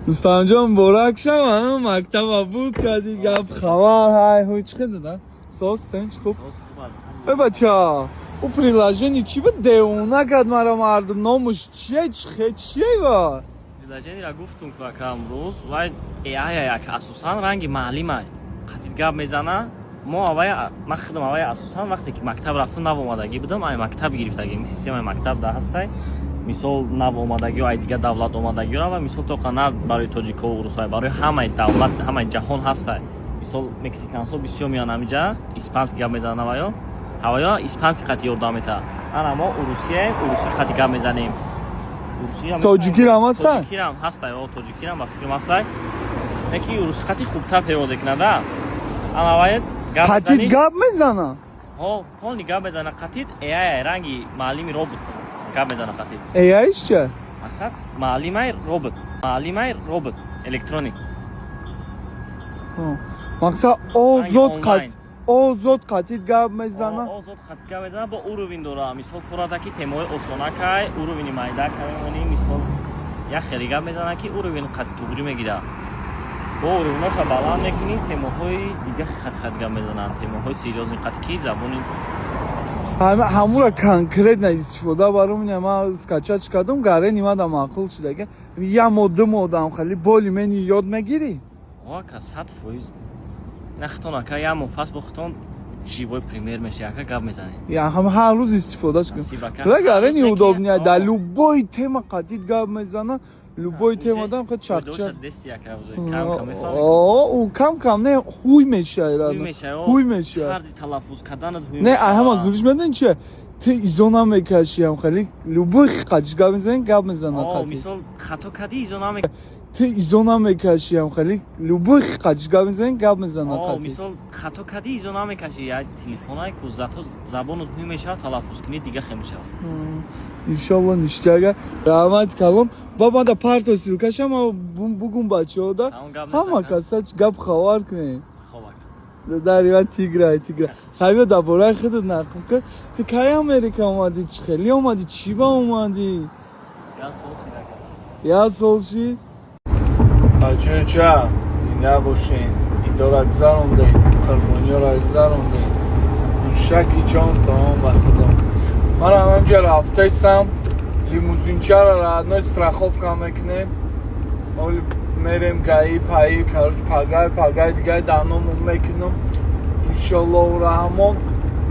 Рустамҷон, муборак шава, мактаба буд кардӣ, гап хабар, ҳай ҳуй, чӣ хел да? Соз, тинч, хуб. Э, бача, ӯ приложение чӣ буд, девона кард мара мардум, номуш чие, чие ва? Приложение ра гуфтум ку, ака, амрӯз вай AI як асосан ранги маълимай қатид гап мезана. Мо авай, ман худам авай асосан вақте ки мактаб рафтам, нав омадагӣ будам, ай мактаб гирифтагӣ, системаи мактаб да ҳастай. Мисол, нав омадагиё, ай дигар давлат омадагиёра ва мисол тоқа на барои тоҷикову урусай, барои ҳамаи давлат, ҳамаи ҷаҳон ҳастай. Мисол, мексикансо бисёр меоянд ҳамиҷа, испански гап мезананд, аваё ҳаваё испански қати ёрдам метаҳад. Ана мо урусияем, урусӣ қати гап мезанем. Тоҷикирам ҳастай? Тоҷикирам ҳастай, о, тоҷикирам ба фикрам ҳастай, леки урусӣ қати хубтар перевод мекунада. Ана вай гап Қатид мезанӣ. Гап мезана? Ҳо, полный гап мезана қатид, AI ранги маълими робот гап мезана қатид. AI ш ча? Мақсад, маълимай робот, маълимай робот электроник. Мақсад, озод Онлайн. қат озод қатид гап мезана? Озод қатид гап мезана, бо уровень дора. Мисол, фурата ки темаҳои осонакай, уровень и майда мемонӣ. Мисол, як хеле гап мезана, ки уровень қати туғрӣ мегира. Бо уровень оша баланд мекунӣ, темаҳои дигар қати қати гап мезананд, темаҳои серьёзный қати, ки забони Ҳамура конкретно истифода баром. Ман скачать кардам, гарени мада маъқул шуда. Я моҳ, 2 моҳ дам хали боли мени ёд мегирӣ. Ака, 100%. На хитон, ака, як моҳ пас бо хитон живой пример меша, ака, гап мезанед. Я ҳам ҳар рӯз истифодаш кун. Спасибо, ака. Ла, гарени удобный, О. да, любой тема қатид гап мезана, любой тема дам ха чақчақ. Дести, ака, уже кам кам мефаҳмед. О, ӯ кам кам не, ҳуй мешай. Ҳуй мешай, о. Ҳуй мешай. Тарзи талаффуз карданат ҳуй Не, мешава. ҳама зуриш медонӣ чия? Те изо намекашиам, хеле любой қатиш гап мезани, гап мезана. О, қатид мисол, хато кардӣ, изо наме Те изо намекашиам, хеле любой қатиш гап мезани, гап мезана. О, қатид мисол, хато кардӣ, изо намекашӣ. Як телефонай ку, зато забонат ҳуй мешавад, талаффуз кунӣ дига хел мешавад. Иншалло, ништяга, раҳмат калон. Ба мада парто ссылка шама, бугум бачаҳода. Тамом, гап Ҳама нест, ака. каса гап хабар кунем. Хоб, ака. Дарива тигра, тигра. Хайбия, дар бораи худат нақл кун. Ту кай Америка омадӣ, чӣ хеле омадӣ, чӣ ба омадӣ? Як сол шид, ака. Як сол шид. Бачаҳо, зинда бошен. Идора гузарондем, қурбониёро гузарондем, мушаки ҷон тамом. Ба худо, ман ҳаманҷа рафтаистам, лимузинчаро родной страховка мекунем. Оли мерем ГАИ паи, короче, пагай пагай дигай даному мекунам. Иншоллоҳу раҳмон,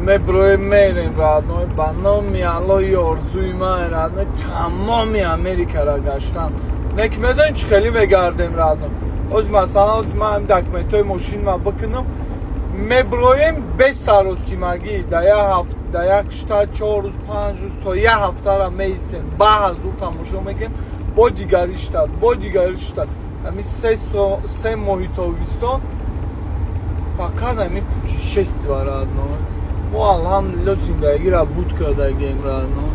меброем, мерем, родной. Ба номи Аллоҳи, орзуи ман, родной, тамоми Америкаро гаштан. Не ки медонӣ, чӣ хеле мегардем, родной? Оз, масалан, оз ман ҳами документҳои мошинма бикунам, меброем без саросимагӣ, дар як ҳафт, дар як штат 4 рӯз, 5 рӯз то як ҳафтара меистем, ба ҳазур тамошо мекунем, бо дигари штат, бо дигари штат. Ҳами 3 моҳи тобистон фақат ҳами путешествие, родной. Мо, алҳамдулилло, зиндагиро буд кардагем, родной.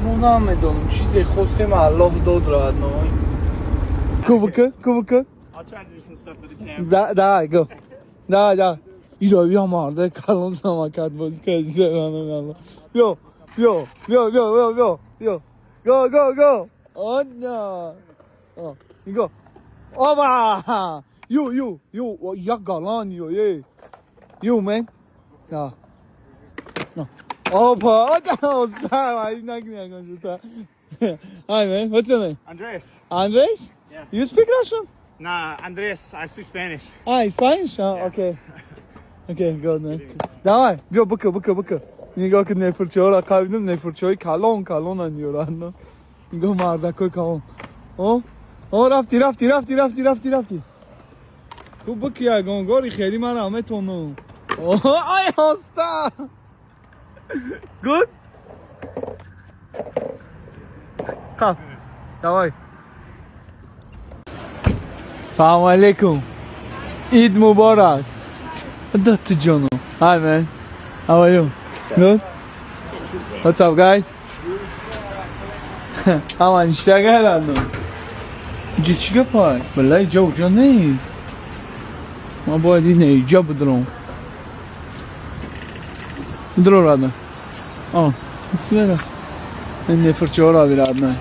Мо намедонам, чизе хостем, Аллоҳ дод, родной. Кувка, кувка. I'll try to do some stuff with the camera. Да, давай, go. Давай, давай. Иро, бия, марда калон самокат боз кардӣ. Биё, биё, биё, биё, биё, биё, биё. Go, go, go. Одна. Нигоҳ. Оба! You, you, you, як галан, you, yeah. You, man. Да. No. Опа, оста, ай, накни, ягон. Hi, man. What's your name? Andres. Andres? Yeah. You speak Russian? Nah, Andres. I speak Spanish. Ah, Spanish? Ah, okay. Okay, good, man. Давай, биё, бика, бика, бика. Нигоҳ кун, нефурчиҳоро қабидам, нефурчиҳои калон, калонан ёранд. Нигоҳ, мардакои калон. О, о, рафти, рафти, рафти, рафти, рафти, рафти. Хуб бики, ягон гори хели ман метонам. О, ай, оста. Good? Қап. Давай. Салом алейкум. Ид муборак. Дату ҷоно. Hi, man. How are you? Good? What's up, guys? Ҳама ништяга ҳеланду. Иҷа чӣ гапай? Валлаи, ҷо уҷо нест. Ман бояд ин иҷа бидром. Бидро, родной. О, бисмилла. Ин нефурчиҳоро би, родной.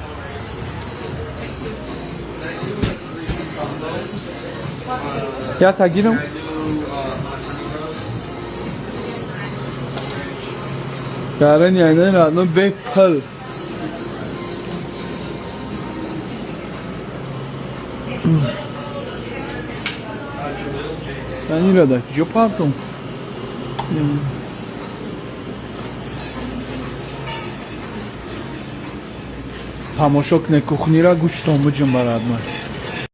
Ята гирам. Гарани айнан родной, бепул. Яъни да ҷо партум. Тамошо кне кухнира, гӯштон буҷумба, родной.